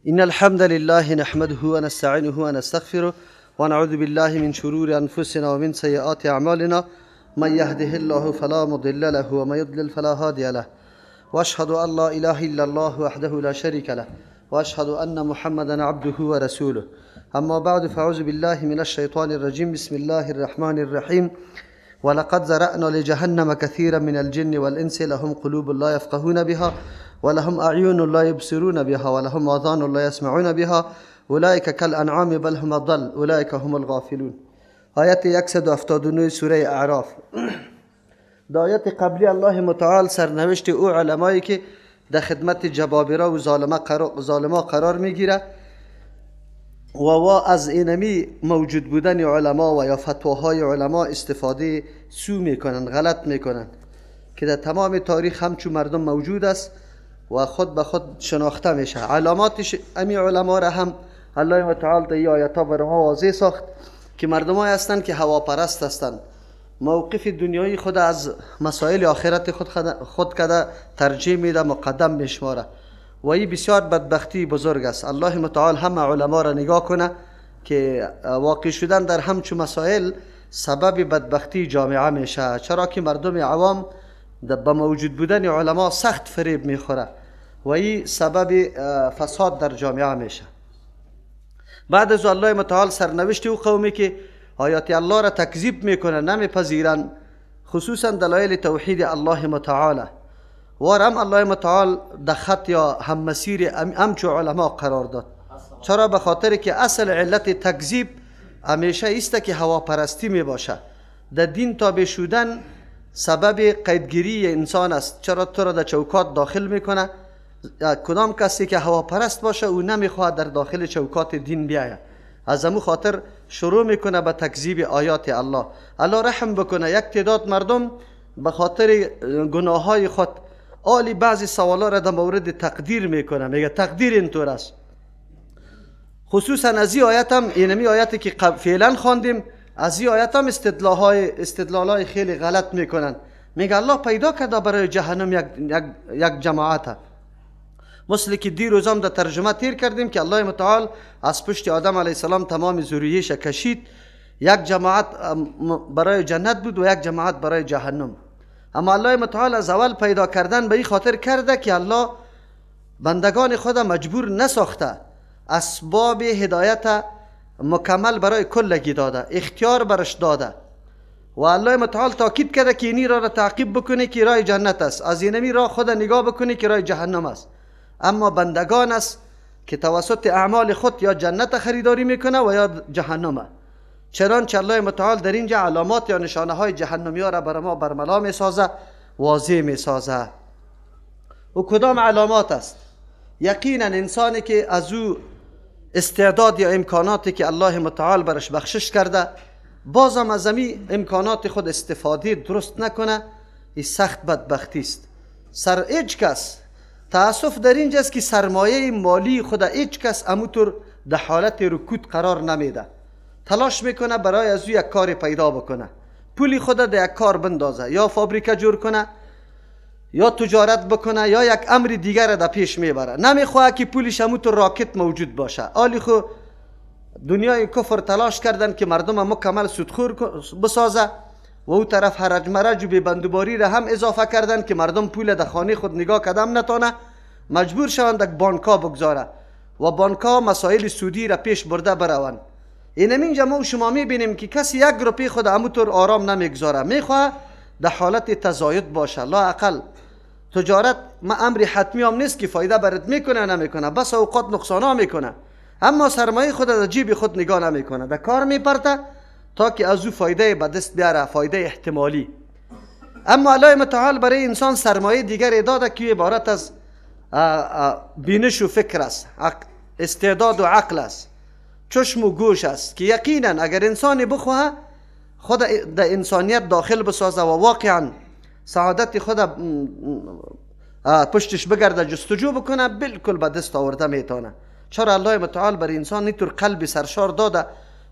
إن الحمد لله نحمده ونستعينه ونستغفره ونعوذ بالله من شرور أنفسنا ومن سيئات أعمالنا، من يهده الله فلا مضل له ومن يضلل فلا هادي له، وأشهد أن لا إله إلا الله وحده لا شريك له، وأشهد أن محمدا عبده ورسوله. أما بعد، فأعوذ بالله من الشيطان الرجيم. بسم الله الرحمن الرحيم. ولقد ذرأنا لجهنم كثيرا من الجن والإنس، لهم قلوب لا يفقهون بها، ولهم أعين لا يبصرون بها، ولهم آذان لا يسمعون بها، أولئك كالأنعام بل هم أضل، أولئك هم الغافلون. آیت 179 سوره اعراف. در آیت قبلی الله متعال سرنوشت او علمایی که در خدمت جبابره و ظالما قرار میگیره و از اینمی موجود بودن علما و یا فتواهای علما استفاده سو میکنن، غلط میکنن، که در تمام تاریخ همچون مردم موجود است و خود به خود شناخته میشه. علاماتش امی علما را هم الله متعال در این آیت ها برای ما واضح ساخت که مردمای هستند که هواپرست هستند، موقف دنیایی خود از مسائل آخرت خود کده ترجیح میده، مقدم میشماره و این بسیار بدبختی بزرگ است. الله متعال همه علما را نگاه کنه که واقع شدن در همچون مسائل سبب بدبختی جامعه میشه، چرا که مردم عوام به موجود بودن علما سخت فریب میخوره و این سبب فساد در جامعه میشه. بعد از الله متعال سرنوشت او قومی که آیات الله را تکذیب میکنن، نمیپذیرن، خصوصا دلایل توحید الله متعال، وارم الله متعال در خط یا هم مسیر همچو علما قرار داد. چرا؟ به خاطر که اصل علت تکذیب همیشه ایست که هواپرستی میباشه. در دین تابع شدن سبب قیدگیری انسان است، چرا تو را در چوکات داخل میکنه. کدام کسی که هواپرست باشه او نمیخواد در داخل چوکات دین بیاید، از امو خاطر شروع میکنه به تکذیب آیات الله. الله رحم بکنه یک تعداد مردم به خاطر گناه های خود آلی بعضی سوالا را در مورد تقدیر میکنه، میگه تقدیر اینطور است. خصوصا از این آیت هم، اینمی آیتی که فعلا خواندیم، از این آیت هم استدلال های خیلی غلط میکنن. میگه الله پیدا کرده برای جهنم یک جماعت، مثل که دیروز هم در ترجمه تیر کردیم که الله متعال از پشت آدم علیه السلام تمام ذریه‌اش کشید، یک جماعت برای جنت بود و یک جماعت برای جهنم. اما الله متعال از اول پیدا کردن به این خاطر کرده که الله بندگان خود مجبور نساخته، اسباب هدایت مکمل برای کلگی داده، اختیار برش داده و الله متعال تاکید کرده که اینی را تعقیب بکنه که راه جنت است، از اینمی راه خود نگاه بکنه که راه جهنم است. اما بندگان است که توسط اعمال خود یا جنت خریداری میکنه و یا جهنم. چنانچه الله متعال در اینجا علامات یا نشانه های جهنمی ها را بر ما برملا میسازه، واضح میسازه. و کدام علامات است؟ یقینا انسانی که از او استعداد یا امکاناتی که الله متعال برش بخشش کرده بازم از امی امکانات خود استفاده درست نکنه، این سخت بدبختی است. سر هیچ کس تأسف در اینجاست که سرمایه مالی خود هیچ کس اموطور در حالت رکود قرار نمیده، تلاش میکنه برای از او یک کار پیدا بکنه، پولی خود در یک کار بندازه، یا فابریکه جور کنه، یا تجارت بکنه، یا یک امر دیگر را در پیش میبره. نمیخواه که پولش اموطور راکت موجود باشه. آلی خو دنیای کفر تلاش کردن که مردم مکمل سودخور بسازه و او طرف هرج مرج و بی‌بندوباری را هم اضافه کردن که مردم پول در خانه خود نگاه کدم نتانه، مجبور شوند در بانکا بگذاره و بانکا مسائل سودی را پیش برده بروند. اینم اینجا ما و شما میبینیم که کسی یک روپی خود اموطور آرام نمیگذاره، میخواه در حالت تزاید باشه. لا اقل تجارت ما امر حتمی هم نیست که فایده برات میکنه نمیکنه، بس اوقات نقصانا میکنه، اما سرمایه خود در جیب خود نگاه نمیکنه، در کار میپرته تا که از او فایده به دست بیاره، فایده احتمالی. اما الله متعال برای انسان سرمایه دیگر داده که عبارت از بینش و فکر است، استعداد و عقل است، چشم و گوش است، که یقینا اگر انسانی بخواه خود در انسانیت داخل بسازه و واقعا سعادت خود پشتش بگرده، جستجو بکنه، بالکل به دست آورده میتونه. چرا الله متعال برای انسان اینطور قلب سرشار داده،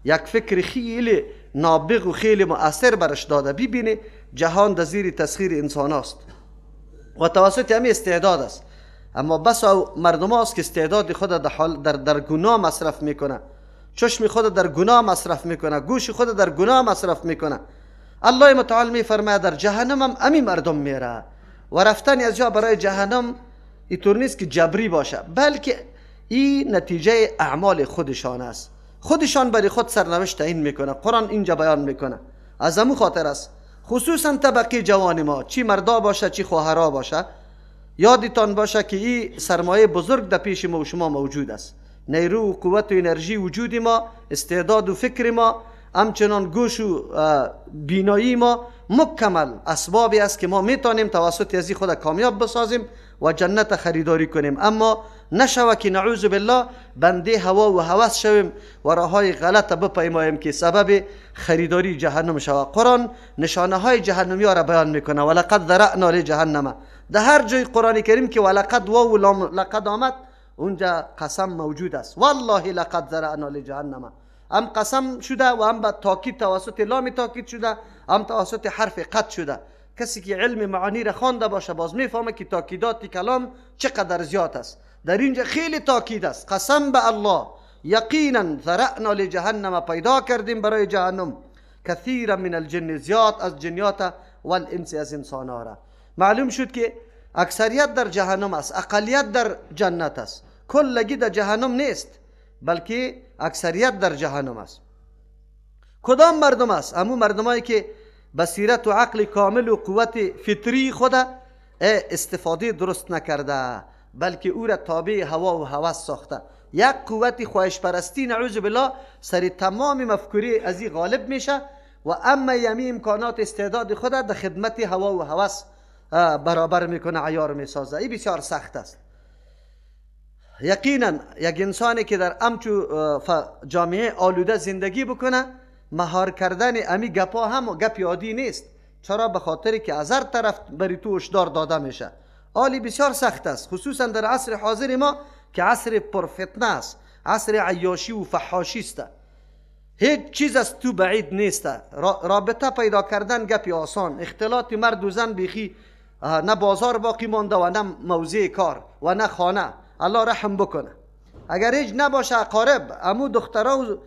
یک فکر خیلی نابغ و خیلی مؤثر برش داده. ببینه جهان در زیر تسخیر انسان است و توسط همین استعداد است. اما بس مردم هاست که استعداد خود در گناه مصرف میکنه، چشم خود در گناه مصرف میکنه، گوش خود در گناه مصرف میکنه. الله متعال میفرماید در جهنم هم امی مردم میره و رفتن از جا برای جهنم اینطور نیست که جبری باشه، بلکه این نتیجه اعمال خودشان است. خودشان برای خود سرنوشت تعیین میکنه. قرآن اینجا بیان میکنه. از امو خاطر است خصوصا طبقه جوان ما، چی مردا باشه چی خواهرا باشه، یادتان باشه که این سرمایه بزرگ در پیش ما و شما موجود است. نیرو و قوت و انرژی وجود ما، استعداد و فکر ما، همچنان گوش و بینایی ما مکمل اسبابی است که ما میتونیم توسط از خود کامیاب بسازیم و جنت خریداری کنیم. اما نشوه که نعوذ بالله بنده هوا و هوس شویم و راههای غلط بپیماییم که سبب خریداری جهنم شوه. قرآن نشانه های جهنمی ها را بیان میکنه. ولقد ذرأنا لجهنم. در هر جای قرآن کریم که ولقد واو لام لقد آمد، اونجا قسم موجود است. والله لقد ذرأنا لجهنم، هم قسم شده و هم به تاکید توسط لام تاکید شده، هم توسط حرف قد شده. کسی که علم معانی را خوانده باشه باز میفهمه که تاکیدات کلام چقدر زیاد است. در اینجا خیلی تاکید است. قسم به الله یقینا ذرأنا لجهنم، پیدا کردیم برای جهنم کثیرا من الجن، زیاد از جنیات و الانس، از انسان ها را. معلوم شد که اکثریت در جهنم است، اقلیت در جنت است. کلگی در جهنم نیست، بلکه اکثریت در جهنم است. کدام مردم است؟ امو مردمایی که بصیرت و عقل کامل و قوت فطری خود استفاده درست نکرده، بلکه او را تابع هوا و هوس ساخته. یک قوت خواهش پرستی نعوذ بالله سر تمام مفکوری از این غالب میشه و اما یمی امکانات استعداد خود در خدمت هوا و هوس برابر میکنه، عیار میسازه. این بسیار سخت است. یقینا یک انسانی که در امچو جامعه آلوده زندگی بکنه، مهار کردن امی گپا هم گپ عادی نیست. چرا؟ به خاطر که از هر طرف بری تو هشدار داده میشه. آلی بسیار سخت است، خصوصا در عصر حاضر ما که عصر پرفتنه است، عصر عیاشی و فحاشی است. هیچ چیز از تو بعید نیست. رابطه پیدا کردن گپی آسان، اختلاط مرد و زن بیخی نه بازار باقی مانده و نه موضع کار و نه خانه. الله رحم بکنه. اگر هیچ نباشه اقارب، امو دخترا و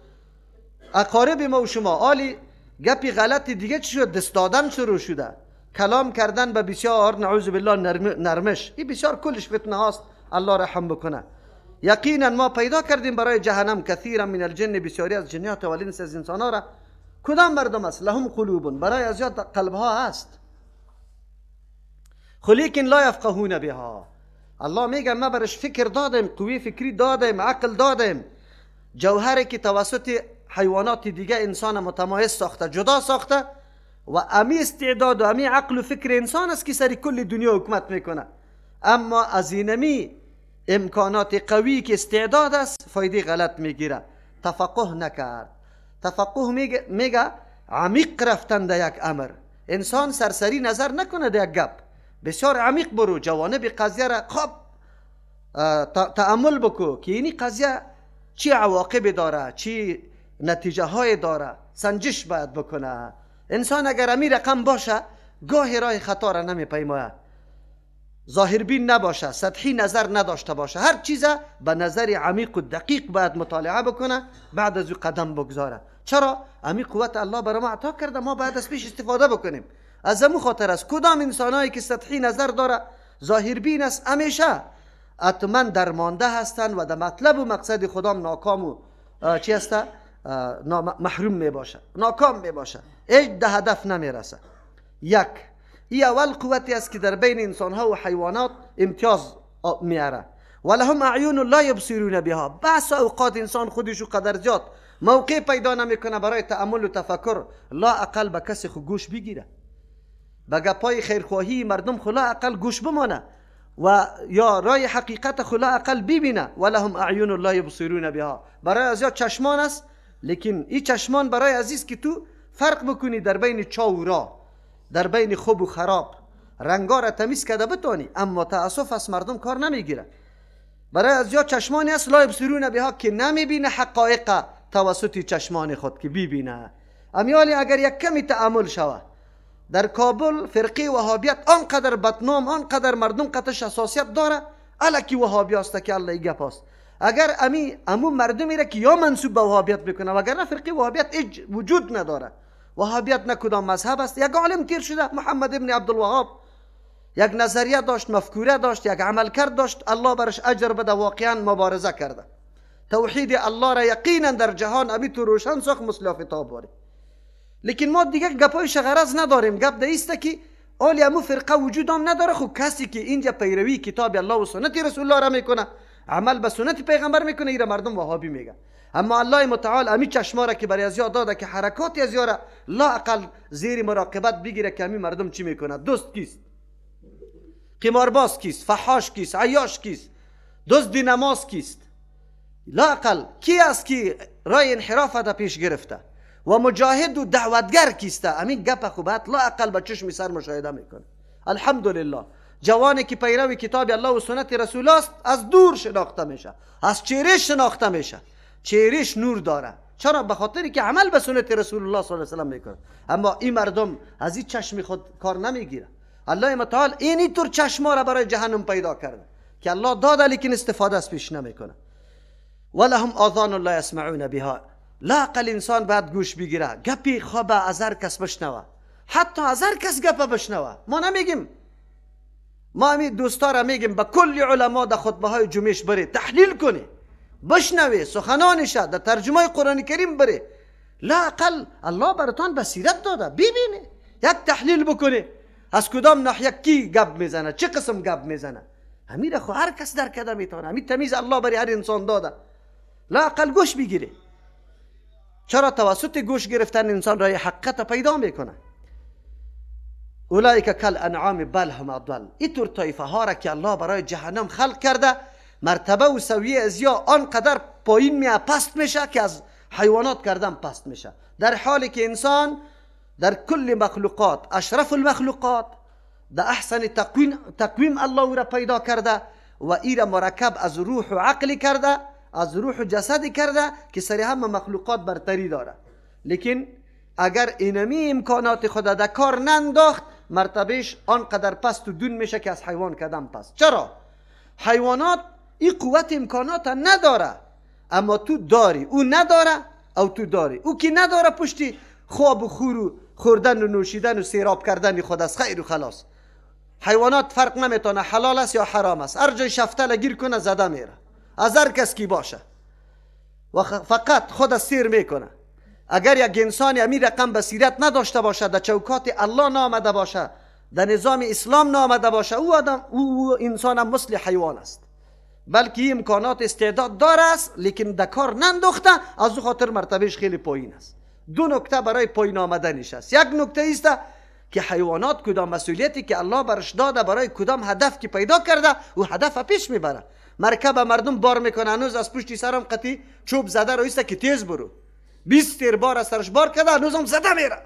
اقارب ما و شما، آلی گپی غلط دیگه چی شد؟ دست دادن شروع شده، کلام کردن به بسیار نعوذ بالله نرمش، این بسیار کلش فتنه هاست. الله رحم بکنه. یقینا ما پیدا کردیم برای جهنم کثیرا من الجن، بسیاری از جنیات و الانس، از انسان ها را. کدام مردم است؟ لهم قلوب، برای از یاد قلب ها هست، لیکن لا یفقهون بها. الله میگه ما برش فکر دادیم، قوی فکری دادیم، عقل دادیم، جوهری که توسط حیوانات دیگه انسان متمایز ساخته، جدا ساخته، و امی استعداد و امی عقل و فکر انسان است که سر کل دنیا حکومت میکنه. اما از اینمی امکانات قوی که استعداد است فایده غلط میگیره. تفقه نکرد. تفقه میگه عمیق رفتن در یک امر. انسان سرسری نظر نکنه در یک گپ، بسیار عمیق برو، جوانب قضیه را خوب تأمل بکو که اینی قضیه چی عواقب داره، چی نتیجه های داره، سنجش باید بکنه. انسان اگر امی رقم باشه گاهی راه خطا را نمیپیماید. ظاهربین نباشه، سطحی نظر نداشته باشه، هر چیز به نظر عمیق و دقیق باید مطالعه بکنه، بعد از او قدم بگذاره. چرا؟ امی قوت الله برای ما عطا کرده، ما باید از پیش استفاده بکنیم. از امو خاطر است کدام انسانایی که سطحی نظر داره، ظاهربین است، همیشه اتمن درمانده هستند و در مطلب و مقصد خودم ناکام و چی هست؟ محروم می باشه، ناکام می باشه، هیچ ده هدف نمیرسه. یک، این اول قوتی است که در بین انسانها و حیوانات امتیاز میاره. ولهم اعین لا یبصرون بها. بس اوقات انسان خودشو قدر زیاد موقع پیدا نمیکنه برای تأمل و تفکر، لا اقل به کسی خو گوش بگیره، به گپای خیرخواهی مردم خو لا اقل گوش بمانه و یا رای حقیقت خو لا اقل ببینه. ولهم اعین لا یبصرون بها. برای از یا چشمان است، لیکن این چشمان برای عزیز که تو فرق بکنی در بین چا و را، در بین خوب و خراب، رنگا را تمیز کرده بتانی. اما تاسف از مردم کار نمیگیره. برای از یا چشمانی است لا یبصرون بها که نمیبینه حقایق توسط چشمان خود که ببینه. امیالی اگر یک کمی تأمل شوه، در کابل فرقه وهابیت آنقدر بدنام، آنقدر مردم قطش حساسیت داره، الکی وهابی است که الله گپ است. اگر امو مردمی را که یا منسوب به وهابیت میکنه، وگرنه فرقه وهابیت هیچ وجود نداره. وهابیت نه کدام مذهب است. یک عالم تیر شده، محمد ابن عبدالوهاب، یک نظریه داشت، مفکوره داشت، یک عملکرد داشت، الله برش اجر بده، واقعا مبارزه کرده، توحید الله را یقینا در جهان ابی تو روشن ساخت، مثل آفتاب واری. لیکن ما دیگه گپای غرض نداریم. گپ ده که آلی امو فرقه وجود هم نداره. خب کسی که اینجا پیروی کتاب الله و سنت رسول الله را میکنه، عمل به سنت پیغمبر میکنه، ایره مردم وهابی میگه. اما الله متعال امی چشما را که برای ازیا داده که حرکات ازیا را لا اقل زیر مراقبت بگیره که امی مردم چی میکنه. دوست کیست؟ قمارباز کیست؟ فحاش کیست؟ عیاش کیست؟ دزد نماز کیست؟ لا اقل کی است که رای انحراف را پیش گرفته و مجاهد و دعوتگر کیسته؟ امین گپ خوبت لا اقل به چشم سر مشاهده میکنه. الحمدلله جوانی که پیرو کتاب الله و سنت رسول است از دور شناخته میشه، از چهرهش شناخته میشه، چهرهش نور داره. چرا؟ به خاطری که عمل به سنت رسول الله صلی الله علیه و سلم میکنه. اما این مردم از این چشم خود کار نمیگیره. الله متعال اینی طور چشما را برای جهنم پیدا کرده که الله داده، لیکن استفاده از پیش نمیکنه. ولهم آذان لا یسمعون بها. لاقل انسان باید گوش بگیره، گپی خواب از هر کس بشنوه، حتی از هر کس گپ بشنوه. ما نمیگیم، ما همی دوستا را میگیم به کل علما در خطبه های جمعش بره تحلیل کنه، بشنوه سخنانش، در ترجمه قرآن کریم بره. لاقل الله براتان بصیرت داده، ببینه، یک تحلیل بکنه از کدام ناحیه کی گپ میزنه، چه قسم گپ میزنه. همین خو هر کس در کده میتونه، همین تمیز الله برای هر انسان داده. لاقل گوش بگیره. چرا؟ توسط گوش گرفتن انسان رای حقیقت پیدا میکنه. اولئک کل انعام بل هم اضل. اینطور طایفه ها را که الله برای جهنم خلق کرده، مرتبه و سویه از یا آنقدر پایین می پست میشه که از حیوانات کردن پست میشه، در حالی که انسان در کل مخلوقات اشرف المخلوقات، در احسن تقویم الله را پیدا کرده و ایره مرکب از روح و عقل کرده، از روح و جسد کرده که سر همه مخلوقات برتری داره. لیکن اگر اینمی امکانات خود در کار ننداخت، مرتبهش آنقدر پست و دون میشه که از حیوان کردن پست. چرا؟ حیوانات این قوت امکانات نداره، اما تو داری. او نداره او تو داری. او که نداره پشتی خواب و خور و خوردن و نوشیدن و سیراب کردن خود است، خیر و خلاص. حیوانات فرق نمیتونه حلال است یا حرام است، هر جای شفته لگیر کنه زده میره، از هر کس کی باشه، و فقط خود سیر میکنه. اگر یک انسان امی رقم بصیرت نداشته باشه، در چوکات الله نامده باشه، در نظام اسلام نامده باشه، او آدم او انسان هم مثل حیوان است، بلکه امکانات استعداد داره است، لیکن در کار نندوخته، از او خاطر مرتبهش خیلی پایین است. دو نکته برای پایین آمدنش است. یک نکته است که حیوانات کدام مسئولیتی که الله برش داده، برای کدام هدف که پیدا کرده، او هدف پیش میبره. مرکب مردم بار میکنه، هنوز از پشتی سرم قطی چوب زده رویسته که تیز برو، 20 تیر بار از سرش بار کرده، هنوزم زده میره،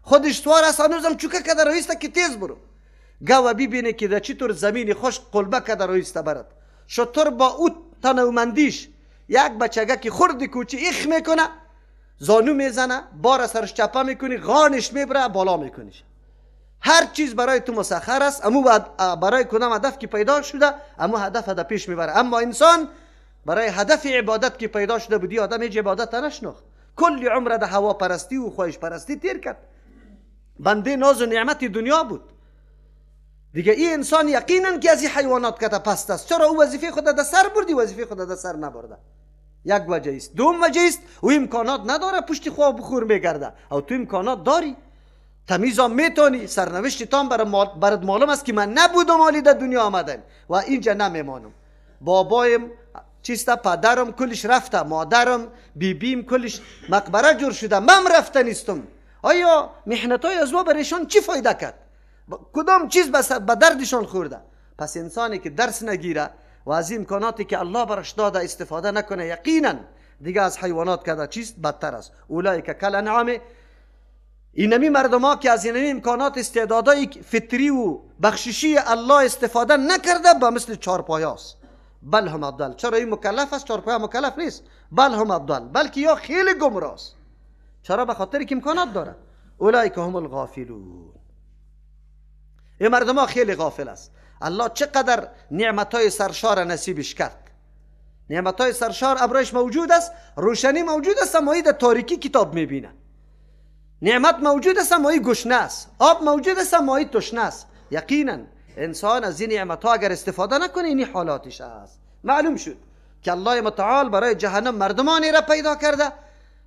خودش سوار است، هنوزم چوکه کرده رویسته که تیز برو. گاوه ببینه که در چطور زمین خشک قلبه کرده رویسته برد. شتر با او تنومندیش یک بچگه که خرد کوچه ایخ میکنه، زانو میزنه، بار سرش چپه میکنی، غانش میبره، بالا میکنیش. هر چیز برای تو مسخر است، امو برای کدام هدف که پیدا شده، امو هدف هدف پیش میبره. اما انسان برای هدف عبادت که پیدا شده بودی، آدم هیچ عبادت نشناخت، کل عمر ده هوا پرستی و خواهش پرستی تیر کرد، بنده ناز و نعمت دنیا بود. دیگه این انسان یقینا که از این حیوانات کته پست است. چرا؟ او وظیفه خود در سر بردی، وظیفه خود در سر نبرده. یک وجه است. دوم وجه است او امکانات نداره، پشت خواب بخور میگرده. او تو امکانات داری، تمیزم میتونی، سرنوشت تام برات معلوم است که من نبودم حالی در دنیا آمدم و اینجا نمیمانم. بابایم چیسته، پدرم کلش رفته، مادرم، بیبیم کلش مقبره جور شده، من رفته نیستم. آیا محنتای از ما برایشان چی فایده کرد؟ کدام چیز به دردشان خورده؟ پس انسانی که درس نگیره و از امکاناتی که الله برش داده استفاده نکنه، یقینا دیگه از حیوانات کده چیز بدتر است. اولئک کالانعام. اینمی مردم که از اینمی امکانات استعدادای فطری و بخششی الله استفاده نکرده، با مثل چارپایه است. بل هم ابدال. چرا این مکلف است؟ چارپایه مکلف نیست. بل هم ابدال، بلکه یا خیلی گمراه است. چرا؟ به خاطر که امکانات داره. اولئک هم الغافلون. این مردم ها خیلی غافل است. الله چقدر نعمتهای سرشار نصیبش کرد. نعمتهای سرشار ابرایش موجود است، روشنی موجود است، اما ای در تاریکی کتاب میبینه. نعمت موجود است اما ای گشنه است، آب موجود است اما ای تشنه است. یقینا انسان از این نعمت ها اگر استفاده نکنه اینی حالاتش است. معلوم شد که الله متعال برای جهنم مردمانی را پیدا کرده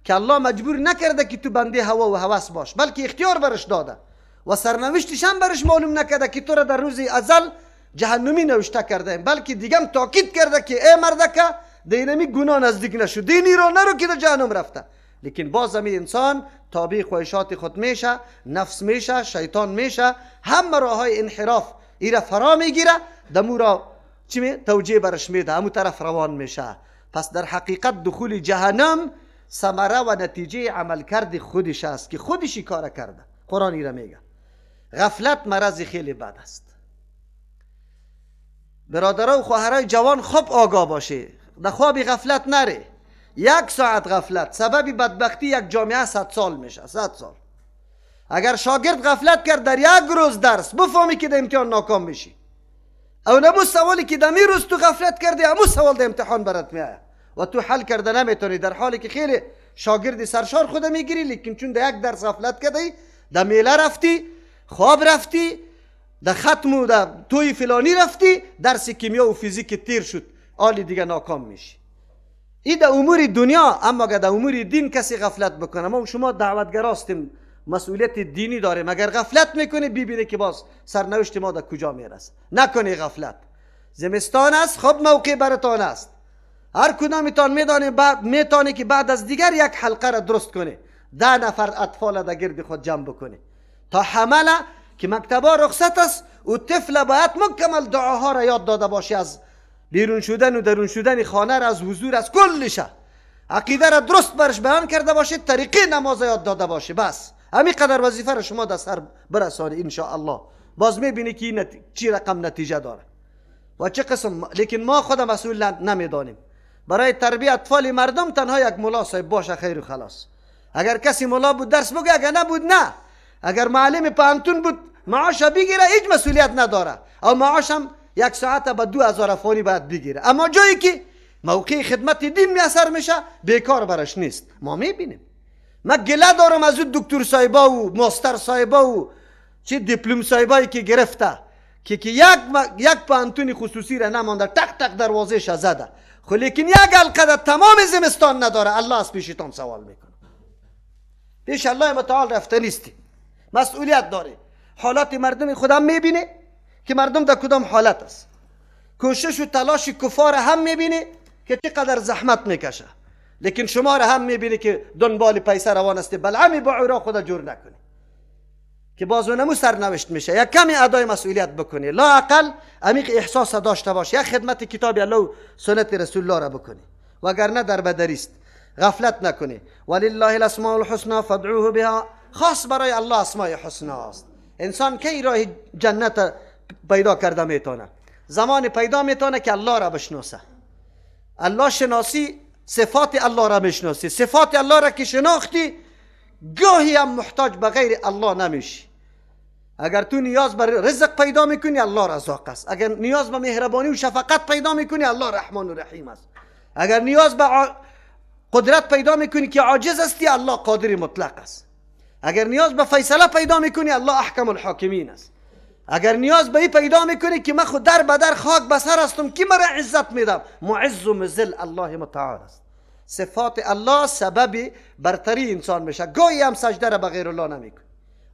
که الله مجبور نکرده که تو بنده هوا و هوس باش، بلکه اختیار برش داده و سرنوشتش هم برش معلوم نکرده که تو را در روز ازل جهنمی نوشته کرده، بلکه دیگه تاکید کرده که ای مردکه دینمی گناه نزدیک نشو، دینی را نرو که در جهنم رفته. لیکن باز هم انسان تابع خواهشات خود میشه، نفس میشه، شیطان میشه، همه راه های انحراف ایره فرا میگیره، دمو را چی توجیه برش میده، همو طرف روان میشه. پس در حقیقت دخول جهنم ثمره و نتیجه عملکرد خودش است که خودشی کار کرده. قرآن ایره میگه غفلت مرض خیلی بد است. برادرها و خواهرای جوان خوب آگاه باشه، در خواب غفلت نره. یک ساعت غفلت سبب بدبختی یک جامعه 100 سال میشه، 100 سال. اگر شاگرد غفلت کرد در یک روز درس، بفهمی که در امتحان ناکام میشی. او نمو سوالی که در روز تو غفلت کردی، همو سوال در امتحان برات میآید و تو حل کرده نمیتونی، در حالی که خیلی شاگرد سرشار خود میگیری، لیکن چون در یک درس غفلت کردی، در میله رفتی، خواب رفتی، در ختم و در توی فلانی رفتی، درس کیمیا و فیزیک تیر شد، آلی دیگه ناکام میشی. این در امور دنیا. اما اگر در امور دین کسی غفلت بکنه، ما و شما دعوتگر هستیم، مسئولیت دینی داریم، اگر غفلت میکنه ببینه که باز سرنوشت ما در کجا میرسه. نکنی غفلت. زمستان است، خب موقع براتان است. هر کدامتان میدانه میتونه که بعد از دیگر یک حلقه را درست کنه، 10 نفر اطفال در گرد خود جمع بکنه تا حمله که مکتبا رخصت است و طفل باید مکمل دعاها را یاد داده باشه، از بیرون شدن و درون شدن خانه را، از حضور، از کلشه عقیده را درست برش بیان کرده باشه، طریقه نماز یاد داده باشه. بس همین قدر وظیفه را شما در سر برسانی ان شاء الله، باز میبینی که چی رقم نتیجه داره و چه قسم. لیکن ما خود مسئول نمیدانیم. برای تربیت اطفال مردم تنها یک ملا صاحب باشه خیر و خلاص. اگر کسی ملا بود درس بگه، اگر نبود نه. اگر معلم پانتون بود معاش بگیره، هیچ مسئولیت نداره، او معاش هم یک ساعت به 2000 افغانی باید بگیره. اما جایی که موقع خدمت دین میسر میشه بیکار برش نیست. ما میبینیم. من گله دارم از اون دکتر صاحبا و ماستر صاحبا و چه دیپلم صاحبایی که گرفته که یک پانتون خصوصی را نمانده، تق تق دروازهش زده، خب لیکن یک حلقه تمام زمستان نداره. الله از پیشتان سوال میکنه. پیش الله متعال رفته نیستی، مسئولیت داره. حالات مردم خودم میبینه که مردم در کدام حالت است. کوشش و تلاش کفار هم میبینه که چقدر زحمت میکشه، لیکن شما را هم میبینه که دنبال پیسه روان است، بلعمی با عورا خدا جور نکنه که باز اونمو سرنوشت میشه. یک کمی ادای مسئولیت بکنی، لا اقل عمیق احساس داشته باشه، یک خدمت کتاب الله و سنت رسول الله را بکنی، وگرنه در بدریست. غفلت نکنی. ولله الاسماء الحسنى فادعوه بها. خاص برای الله اسماء حسنا است. انسان کی راه جنت پیدا کرده میتونه؟ زمان پیدا میتونه که الله را بشناسه. الله شناسی، صفات الله را میشناسی. صفات الله را که شناختی، گاهی هم محتاج به غیر الله نمیشی. اگر تو نیاز به رزق پیدا میکنی، الله رزاق است. اگر نیاز به مهربانی و شفقت پیدا میکنی، الله رحمان و رحیم است. اگر نیاز به قدرت پیدا میکنی که عاجز هستی، الله قادر مطلق است. اگر نیاز به فیصله پیدا میکنی، الله احکم الحاکمین است. اگر نیاز به این پیدا میکنی که من خود در بدر خاک به سر هستم، کی مرا عزت میدم؟ معز و مذل الله متعال است. صفات الله سبب برتری انسان میشه. گاهی هم سجده را به غیر الله نمیکنه.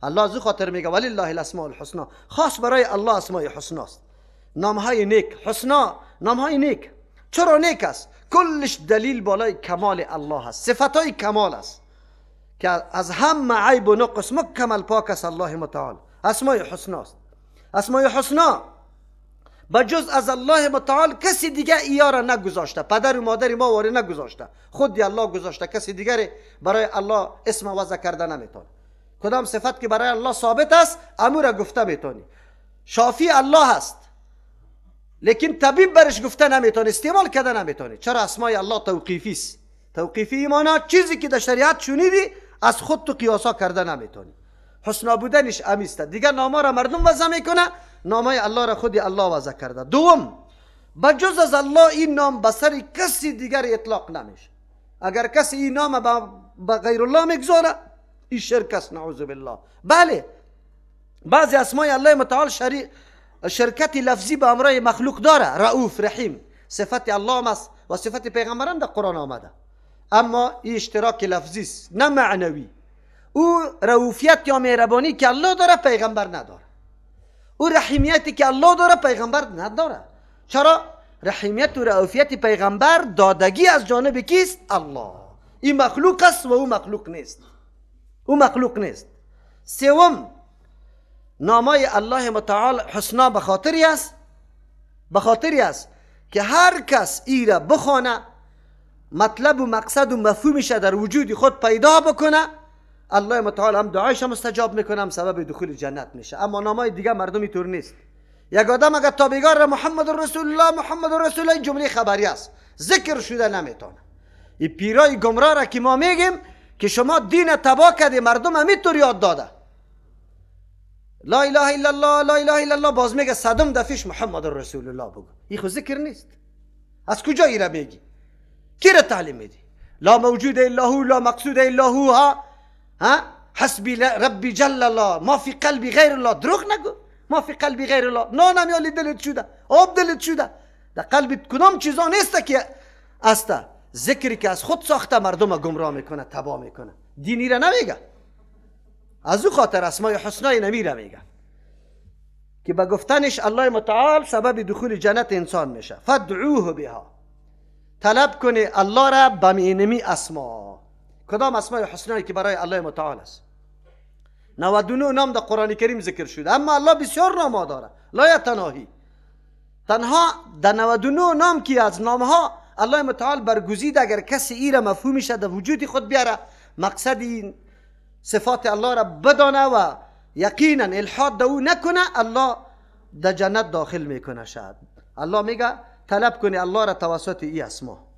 الله از خاطر میگه ولله الاسماء الحسنا. خاص برای الله اسماء حسنا است. نامهای نیک، حسنا، نامهای نیک. چرا نیک است؟ کلش دلیل بالای کمال الله است، صفتهای کمال است که از هم عیب و نقص مکمل پاک است الله متعال. اسماء حسنا است. اسماء حسنا بجز از الله متعال کسی دیگه ایا را نگذاشته، پدر و مادر ما واره نگذاشته، خود الله گذاشته. کسی دیگری برای الله اسم وضع کرده نمیتونه. کدام صفت که برای الله ثابت است امو را گفته میتونی. شافی الله است، لیکن طبیب برش گفته نمیتونی، استعمال کرده نمیتونی. چرا؟ اسمای الله توقیفی است. توقیفی مانا چیزی که در شریعت شنیدی از خود تو قیاسا کرده نمیتونی. حسنا بودنش امیسته. دیگه ناما را مردم وضع میکنه، نامای الله را خود الله وضع کرده. دوم، بجز از الله این نام به سر کسی دیگر اطلاق نمیشه. اگر کسی این نام به غیر الله میگذاره این شرک است، نعوذ بالله. بله، بعضی اسمای الله متعال شرکت لفظی به امرای مخلوق داره. رؤوف، رحیم صفت الله است و صفت پیغمبران در قرآن آمده، اما این اشتراک لفظی است نه معنوی. او رؤوفیت یا مهربانی که الله داره پیغمبر نداره، او رحیمیتی که الله داره پیغمبر نداره. چرا؟ رحیمیت و رؤوفیت پیغمبر دادگی از جانب کیست؟ الله. این مخلوق است و او مخلوق نیست، او مخلوق نیست. سوم، نامای الله متعال حسنا به خاطری است، به خاطری است که هر کس ای را بخوانه، مطلب و مقصد و مفهومش در وجود خود پیدا بکنه، الله متعال هم دعایش مستجاب میکنه، هم سبب دخول جنت میشه. اما نامای دیگه مردم اینطور نیست. یک آدم اگر تابعگار را محمد رسول الله، محمد رسول الله، این جمله خبری است، ذکر شده نمیتونه. این پیرای گمراه را که ما میگیم که شما دین تباه کرده، مردم همینطور یاد داده، لا اله الا الله، لا اله الا الله، باز میگه صدم دفعش محمد رسول الله بگو. این خو ذکر نیست. از کجا ای را میگی؟ کی را تعلیم میدی؟ لا موجود الا هو، لا مقصود الا هو، ها ها حسبی ربی جل الله، ما فی قلبی غیر الله. دروغ نگو، ما فی قلبی غیر الله. نانم یالی دلت شده، آب دلت شده، در قلبت کدام چیزا نیست که است. ذکری که از خود ساخته مردم گمراه میکنه، تباه میکنه، دینی را نمیگه. از او خاطر اسمای حسنای نمیره میگه که به گفتنش الله متعال سبب دخول جنت انسان میشه. فدعوه بها، طلب کنی الله را به مینمی اسما. کدام اسمای حسنایی که برای الله متعال است؟ 99 نام در قرآن کریم ذکر شده، اما الله بسیار نام داره، لا یتناهی. تنها در 99 نام که از نامها الله متعال برگزید، اگر کسی ای را مفهومش در وجود خود بیاره، مقصد این صفات الله را بدانه و یقینا الحاد در او نکنه، الله در جنت داخل میکنه. شد الله میگه طلب کنی الله را توسط ای اسما.